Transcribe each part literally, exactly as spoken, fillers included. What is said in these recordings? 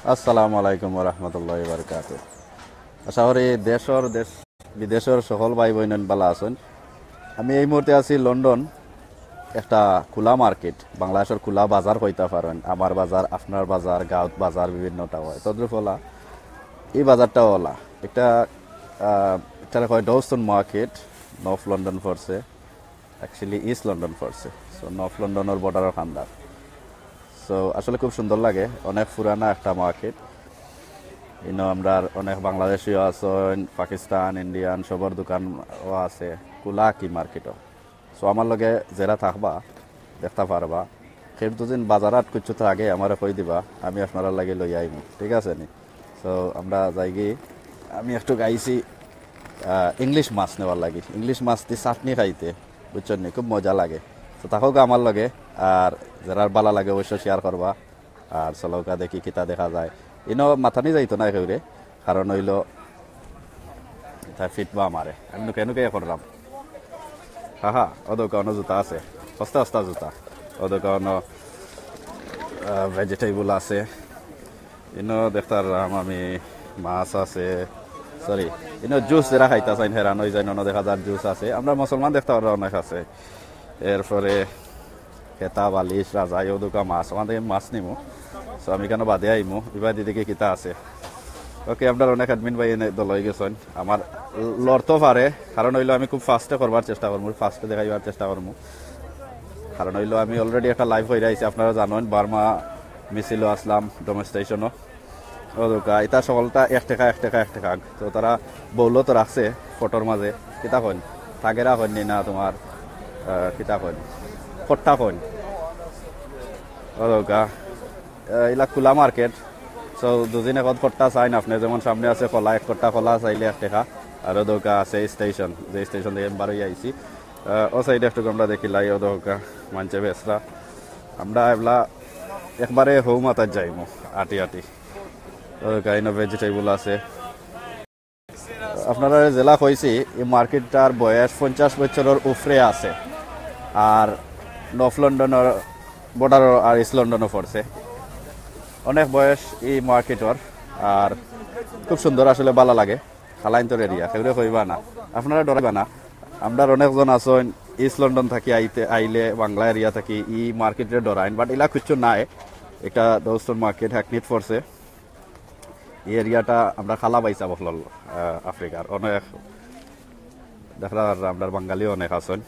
আসসালামু আলাইকুম ওয়া রাহমাতুল্লাহি ওয়া বারাকাতুহু। আশা করি দেশর, দেশ বিদেশর সকল ভাই বইন ভালা আছইন। আমি এই মুহূর্তে আছি লন্ডন, একটা খোলা মার্কেট, বাংলাদেশর খোলা বাজার কইতা পারইন, আমার বাজার, আপনার বাজার, গাঁওত বাজার, বিভিন্নটা অয়, তদ্রুপ অলা ই বাজারটাও অলা। একটা, আহ, এটারে কয় ডাউস্টন মার্কেট, নর্থ লন্ডন পড়ছে, actually East London পড়ছে। So নর্থ লন্ডনর বর্ডারর কান্দাত। So আসলে খুব সুন্দর লাগে, অনেক পুরানা একটা মার্কেট। ইনো আমরার অনেক বাংলাদেশিও আছইন, পাকিস্তান, ইন্ডিয়ান সবর দোকানও আছে, খোলা কি মার্কেটও। So আমার লগে যেরা থাকবা, দেখতা পারবা। কেউ দুদিন বাজারাত কিচ্ছু থাকে, আমারে কই দিবা, আমি আপনারার লাগি লইয়া আইমু, ঠিক আছে নি? So আমরা যাইগি, আমি একটু গাইছি ইংলিশ মাছ নেওয়ার লাগি, ইংলিশ মাছ দি চাটনি খাইতে, বুঝছইন নি, খুব মজা লাগে। তো থাকউক্কা আমার লগে, আর যেরার ভালা লাগে অবশ্য শেয়ার করবা। আর চলউক্কা দেখি কিতা দেখা যায়। ইনো মাতানি যাইতো না কেউরে, কারণ অইলো তাই ফিটবা আমারে। আমি নুকে নুকে করলাম। হা হা, অউ দেখউক্কা অনো জুতা আছে, হস্তা হস্তা জুতা। অউ দেখউক্কা অনো ভেজিটেবল আছে। ইনো দেখতাম আমি মাছ আছে, সরি, ইনো জুস যেরা খাইতা চাইন হেরান অই যাইন, অনো দেখা যার জুস আছে। আমরা মুসলমান দেখতা পাররা অনেক আছে। এরপরে খেতা, বালিশ, রাজাই, অউ দেখউক্কা মাছ, ওখান থাকি মাছ নিমু। So আমি কেনে বাদে আইমু, ইবাদি দেখি কিতা আছে। ওকে, আপনার অনেক অ্যাডমিন ভাই এনে দল অই গেছইন। আমার লড়তো পারে, কারণ অইলো আমি খুব ফাস্টে করবার চেষ্টা করমু, ফাস্টে দেখাইবার চেষ্টা করমু। কারণ অইলো আমি অলরেডি একটা লাইভ কইরা আইছি, আপনারা জানইন, বার্মা মিছিলও আছলাম, ডেমনস্ট্রেশনও। অউ দেখউক্কা, ইতা সকলটা এক টেকা, এক টেকা, এক টেকা। তো তারা বউলো তো রাখছে ফটোর মাঝে, কিতা কইন, থাকেরা কইন নি না তোমার, আহ, কিতা কইন, ফট্টা কইন। অউ দেখউক্কা, আহ, ইলা খোলা মার্কেট। So দুদিন এখন ফট্টা চাইন আপনে, যেমন সামনে আছে কলা, এক ফট্টা কলা চাইলে এক টেকা। আর অউ দেখউক্কা আছে স্টেশন, যে স্টেশন থাকি আমি বার অইয়া আইছি। আহ, অউ সাইডে একটু আমরা দেখিলাই, অউ দেখউক্কা মানষে বেচরা। আমরা এবলা একবারে হউ মাথাত যাইমু আটি আটি। অউ দেখউক্কা ইনো ভেজিটেবল আছে। আপনারারে যেলা কইছি, ই মার্কেটটার বয়স পঞ্চাশ বছরর উপরে আছে। আর নর্থ লন্ডনর বর্ডারও আর ইস্ট লন্ডনও পড়ছে। অনেক বয়স ই মার্কেটর। আর খুব সুন্দর, আসলে ভালা লাগে। কালাইন্তর এরিয়া, কেউরে কইবা না, আপনারা ডরাইবা না। আমরার অনেকজন আছইন ইস্ট লন্ডন থাকি আইতে, আইলে বাংলা এরিয়া থাকি ই মার্কেটরে ডরাইন, but ইলা কিচ্ছু নাই। একটা ডাউস্টন মার্কেট হ্যাকনিত পড়ছে। ই এরিয়াটা আমরা খালা পাইছা বকলল, আহ, আফ্রিকার অনেক দেখরা, আর আমরার বাঙালিও অনেক আছইন।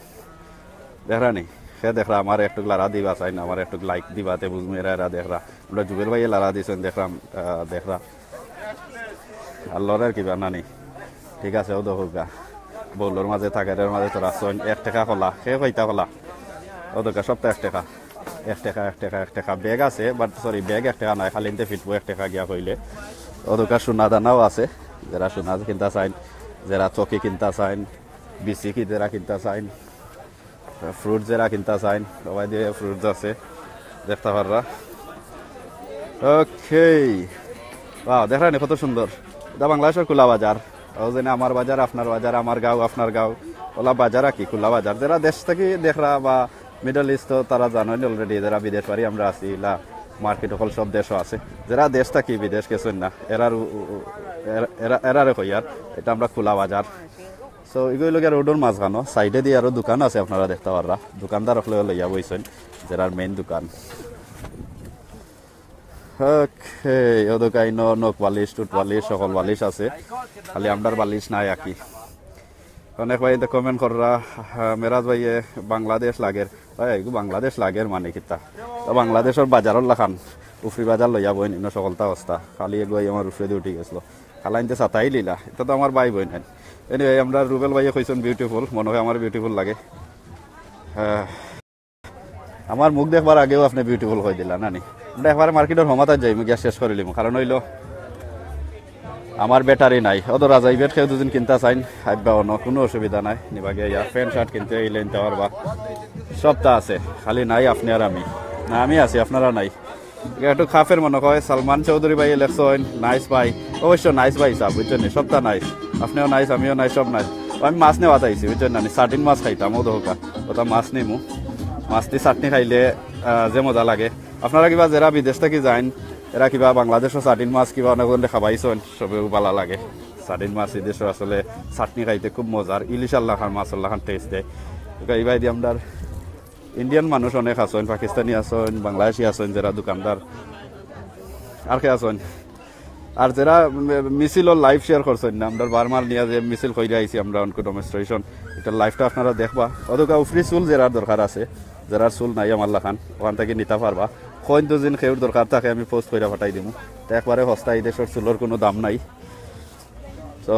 দেখরা নি, সে দেখরা, আমারে একটু লারা দিবা চাইন, আমারে একটু লাইক দিবা, তে বুঝমু এরা, এরা দেখরা। আমরা জুবেল ভাইয়ে লারা দিছইন, দেখরাম, আহ, দেখরা। আর লড়ের কিবা নানি। ঠিক আছে, অউ দেখউক্কা। বউলোর মাঝে থাকের মাঝে তো রাখছইন, এক টেকা কলা, সে কইতা কলা। অউ দেখউক্কা, সবটা এক টেকা। এক টেকা, এক টেকা, এক টেকা। ব্যাগ আছে, but সরি, ব্যাগ এক টেকা নায়, খালি ইনতে ফিটবো এক টেকা গিয়া কইলে। অউ দেখউক্কা সোনা দানাও আছে, যেরা সোনা কিনতা চাইন, যেরা চকি কিনতা চাইন, বিসি কি যেরা কিনতা চাইন, ফ্রুট যেরা কিনতা চাইন, সবাই দিয়ে ফ্রুটস আছে, দেখতা পাররা। ওকে, ওয়াও, দেখরা নি কত সুন্দর। ইটা বাংলাদেশর খোলা বাজার। অউ যেনে আমার বাজার, আপনার বাজার, আমার গাঁও, আপনার গাঁও, অলা বাজার আর কি, খোলা বাজার। যেরা দেশ থাকি দেখরা বা মিডল ইস্ট, তো তারা জানইন অলরেডি, যেরা বিদেশ বাড়ি আমরা আছি, ইলা মার্কেট অকল সব দেশও আছে। যেরা দেশ থাকি বিদেশ গেছইন না, এরার উ-, উ-, এরা, এরা, এরারে কইয়ার, ইটা আমরা খোলা বাজার। So, ইগু অইলো গিয়া রোডর মাঝখানো, সাইডেদি আরো দোকান আছে, আপনারা দেখতা পাররা। দোকানদার অকলে লইয়া বইছইন, যেরার মেইন দোকান। ওকে, অউ দেখউক্কা ইনো নখ বালিশ, টুট বালিশ, সকল বালিশ আছে, খালি আমরার বালিশ নাই আর কি। অনেক ভাই তো কমেন্ট কররা, আহ, মেরাজ ভাইয়ে বাংলাদেশ লাগের। ভাই, ইগু বাংলাদেশ লাগের মানে কিতা? তো বাংলাদেশর বাজারর লাখান, উফরি বাজার লইয়া বইন, ইনো সকলতা অবস্থা। খালি এগু ভাই আমার উফরেদি উঠি গেছলো। কালাইন্তে ছাতাই লিলা, ইতা তো আমার ভাই বইন। Anyway, আমরার রুবেল ভাইয়ে কইছইন বিউটিফুল, মনে অয় আমার বিউটিফুল লাগে। হ্যাঁ, আমার মুখ দেখবার আগেউ আপনে বিউটিফুল কই দিলা, না নি? আমরা একবারে মার্কেটর হমাতাত যাইমু, গিয়া শেষ করিলিমু, কারণ অইলো আমার ব্যাটারি নাই। অত রাজাই বেট কেউ দুদিন কিনতা চাইন, আইবা অনো, কুনু অসুবিধা নাই। নিবা গিয়া ইয়া প্যান্ট শার্ট কিনতে অইলে নিতা পারবা, সবতা আছে, খালি নাই আপনে আর আমি। না, আমি আছি, আপনারা নাই। ইটা একটু খাফের মনে অয়। সালমান চৌধুরী ভাইয়ে লেখছইন, "নাইস ভাই।" অবশ্য নাইস ভাই সাব, বুঝছইন নি? সবতা নাইস। আপনেও নাইস, আমিও নাইস, সব নাইস। ও, আমি মাছ নেওয়াত আইছি, বুঝছইন না নি? সার্ডিন মাছ খাইতাম, অউ দেখউক্কা। অতা মাছ নিমু। মাছ দি চাটনি খাইলে, আহ, যে মজা লাগে। আপনারা কিবা যেরা বিদেশ থাকি যাইন, এরা কিবা বাংলাদেশো সার্ডিন মাছ কিবা অনেক জনে খাবাইছইন, সবেউ ভালা লাগে। সার্ডিন মাছ এই দেশো আসলে চাটনি খাইতে খুব মজার, ইলিশর লাখান মাছর লাখান টেস্ট দেয়। তো ইবায়দি আমরার ইন্ডিয়ান মানুষ অনেক আছইন, পাকিস্তানি আছইন, বাংলাদেশি আছইন, যেরা দোকানদার আর কে আছইন, আর যেরা মি-, মিছিলর লাইভ শেয়ার করছইন না, আমরার বার্মার নিয়া যে মিছিল কইরা আইছি আমরা অনকু ডেমনস্ট্রেশন, ইটার লাইভটা আপনারা দেখবা। অদুকা উফরি চুল যেরার দরকার আছে, যেরার চুল নাই আমার লাখান, অখান থাকি নিতা পারবা। কইন তো জিন কেউর দরকার থাকে আমি পোস্ট কইরা পাঠাই দিমু। তো একবারে হস্তা, এই দেশর চুলর কুনু দাম নাই। তো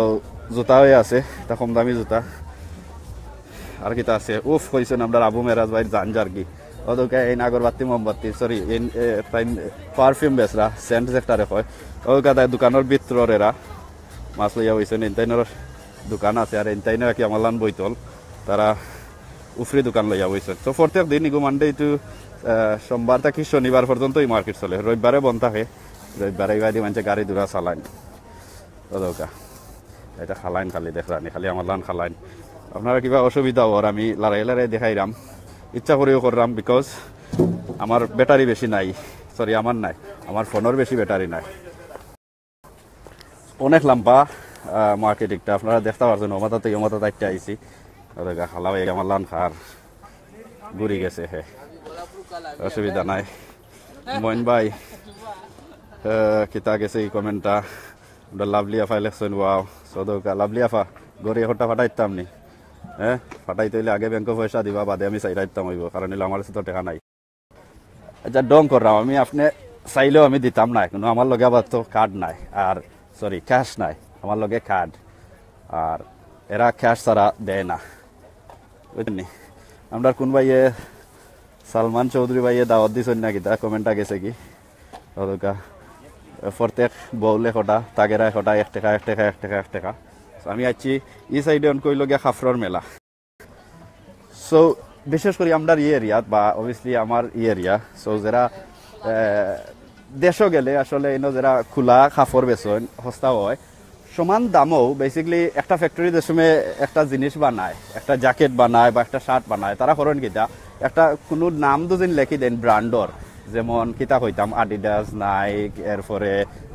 জুতা অউ আছে, ইটা কম দামি জুতা। আর কিতা আছে? উফ, কইছইন আমরার আবু মেরাজ ভাইর জান যারগি। অদুকা এইন আগরবাতি মোমবাতি, সরি, এইন, এ, তাইন পারফিউম বেচরা, সেন্ট যেটারে কয়। অদুকা তাই দোকানর ভিতরর এরা মাছ লইয়া বইছইন, ইনতাইনর দোকান আছে, আর ইনতাইনর কি আমার লাখান বইতল, তারা উফরি দোকান লইয়া বইছইন। তো প্রত্যেক দিন ইগু Monday to, আহ, সোমবার থাকি শনিবার পর্যন্ত ই মার্কেট চলে, রবিবারে বন্ধ থাকে। রবিবারে ইবায়দি মানষে গাড়ি দুরা চালাইন। অদুকা। ইটা খালাইন খালি দেখরানি, খালি আমার লাখান খালাইন। আপনারা কিবা অসুবিধা অর, আমি লড়াই লড়াই দেখাইরাম। ইচ্ছা করিউ কররাম, because আমার ব্যাটারি বেশি নাই। সরি, আমার নাই, আমার ফোনর বেশি ব্যাটারি নাই। অনেক লম্বা, আহ, মার্কেট একটা, আপনারা দেখতা পারছইন, অমাতা থাকি অমাতা থাকি আইছি। অদুকা খালা ভাই আমার লাখান খার ঘুরি গেছে হে, অসুবিধা নাই। মইন ভাই, আহ, কিতা গেছে ই কমেন্টটা? আমরা লাভলি আফায় লেখছইন, wow। অদুকা লাভলি আফা, ঘড়ি একটা ফাটাইতাম নি? হ্যাঁ, ফাটাইতে অইলে আগে ব্যাংকো পয়সা দিবা, বাদে আমি চাইরাইতাম অইবো, কারণ অইলো আমার কাছে তো টেকা নাই। আচ্ছা, ঢং কররাম আমি, আপনে চাইলেও আমি দিতাম না, কুনু আমার লগে আবার তো কার্ড নাই, আর সরি, ক্যাশ নাই, আমার লগে কার্ড, আর এরা ক্যাশ ছাড়া দেয় না, বুঝছইন নি? আমরার কুন ভাইয়ে, সালমান চৌধুরী ভাইয়ে দাওয়াত দিছইন না কিতা, কমেন্টটা গেছে কি? অদুকা, প্রত্যেক বাউলে কটা, তাগেরা কটা, এক টেকা, এক টেকা, এক টেকা, এক টেকা। So, আমি আইছি ই সাইডে, অনকু অইলো গিয়া কাপড়র মেলা। So, বিশেষ করি আমরার ই এরিয়াত বা obviously আমার ই এরিয়া, so যেরা, আহ, দেশো গেলে আসলে ইনো যেরা খুলা কাপড় বেচইন, হস্তা অয়, সমান দামও basically একটা ফ্যাক্টরি যে সময় একটা জিনিস বানায়, একটা জ্যাকেট বানায় বা একটা শার্ট বানায়, তারা করইন কিতা, একটা কুনু নাম দুদিন লেখি দেইন ব্র্যান্ডর, যেমন কিতা কইতাম, Adidas, Nike, এরপরে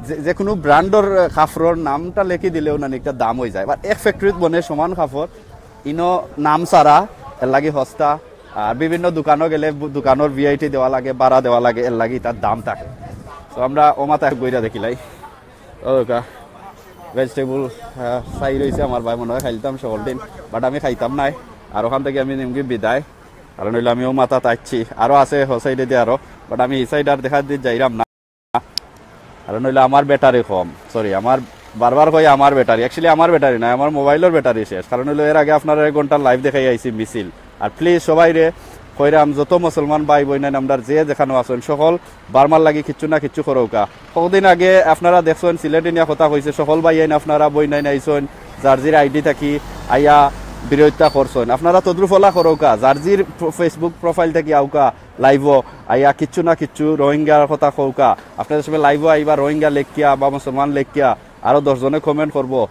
যে, যে কুনু ব্র্যান্ডর কাপড়র নামটা লেখি দিলেও না একটা দাম অই যায়। বা এক ফ্যাক্টরিত বনে সমান কাপড়, ইনো নাম ছাড়া, এর লাগি হস্তা। আর বিভিন্ন দোকানো গেলে বু-, দোকানর ভিআইটি দেওয়া লাগে, ভাড়া দেওয়া লাগে, এর লাগি ইটার দাম থাকে। তো আমরা অমাতা ঘুরিয়া দেখিলাই। অদুকা ভেজিটেবল, আহ, চাই রইছে আমার ভাই, মনে অয় খাইলতাম সকল দিন, but আমি খাইতাম নায়। আর অখান থাকি আমি নিমগি বিদায়, কারণ অইলো আমি অমাতা থাকি আইছি, আরো আছে হ সাইডেদি আরো, but আমি ই সাইড আর দেখাত দি যাইরাম না। কারণ অইলো আমার ব্যাটারি কম, সরি, আমার বারবার কই আমার ব্যাটারি, actually আমার ব্যাটারি নায়, আমার মোবাইলর ব্যাটারি শেষ। কারণ অইলো এর আগে আপনারারে এক ঘন্টার লাইভ দেখাই আইছি মিছিল। আর প্লিজ সবাইরে কইরাম, যত মুসলমান ভাই বইনাইন আমরার যে যেখানো আছইন, সকল বার্মার লাগি কিচ্ছু না কিচ্ছু করউক্কা। কতদিন আগে আপনারা দেখছইন সিলেটি নিয়া কথা কইছে, সকল ভাইয়াইন আপনারা বইনাইন আইছইন, যার জির আইডি থাকি আইয়া বিরোধিতা করছইন। আপনারা তদ্রুপ অলা করউক্কা, যার জির প্র-, Facebook প্রোফাইল থাকি আউক্কা, লাইভো আইয়া কিচ্ছু না কিচ্ছু রোহিঙ্গার কথা কউক্কা। আপনারা সবে লাইভো আইবা, রোহিঙ্গা লেখিয়া বা মুসলমান লেখিয়া আরো দশ জনে কমেন্ট করবো,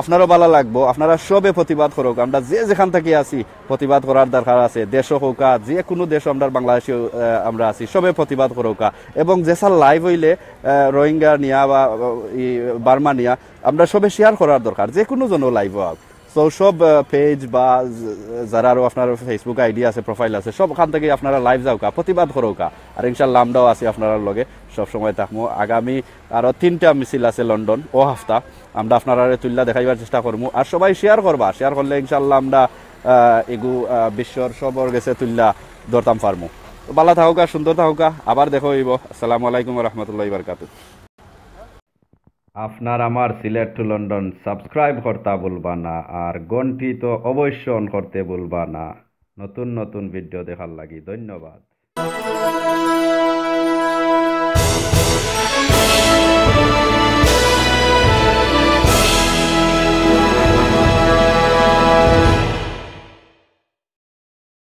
আপনারও ভালা লাগবো। আপনারা সবে প্রতিবাদ করউক্কা, আমরা যে যেখান থাকি আছি প্রতিবাদ করার দরকার আছে। দেশো কউক্কা, যে কুনু দেশো, আমরার বাংলাদেশে, আহ, আমরা আছি, সবে প্রতিবাদ করউক্কা। এবং যেসার লাইভ অইলে, আহ, রোহিঙ্গা নিয়া বা, আহ, ই, বার্মা নিয়া, আমরা সবে শেয়ার করার দরকার, যে কুনু জন লাইভো আউক। তো সব, আহ, পেজ বা য-, যারা আরো আপনার Facebook আইডি আছে, প্রোফাইল আছে, সব অখান থাকি আপনারা লাইভ যাউক্কা, প্রতিবাদ করউক্কা। আর ইনশাআল্লাহ আমরাও আছি আপনারার লগে, সব সময় থাকমু। আগামী আরো তিনটা মিছিল আছে লন্ডন, অউ হাপ্তা। আমরা আপনারারে তুইল্লা দেখাইবার চেষ্টা করমু। আর সবাই শেয়ার করবা, শেয়ার করলে ইনশাআল্লাহ আমরা, আহ, ইগু, আহ, বিশ্বর সবর গেছে তুইল্লা ধরতাম পারমু। তো ভালা থাকউক্কা, সুন্দর থাকউক্কা, আবার দেখা অইবো। আসসালামু আলাইকুম ওয়া রাহমাতুল্লাহি ওয়া বারাকাতুহু। আপনার আমার সিলেট টু লন্ডন সাবস্ক্রাইব করতা ভুলবা না, আর ঘন্টি তো অবশ্য on করতে ভুলবা না নতুন নতুন ভিডিও দেখার লাগি। ধন্যবাদ।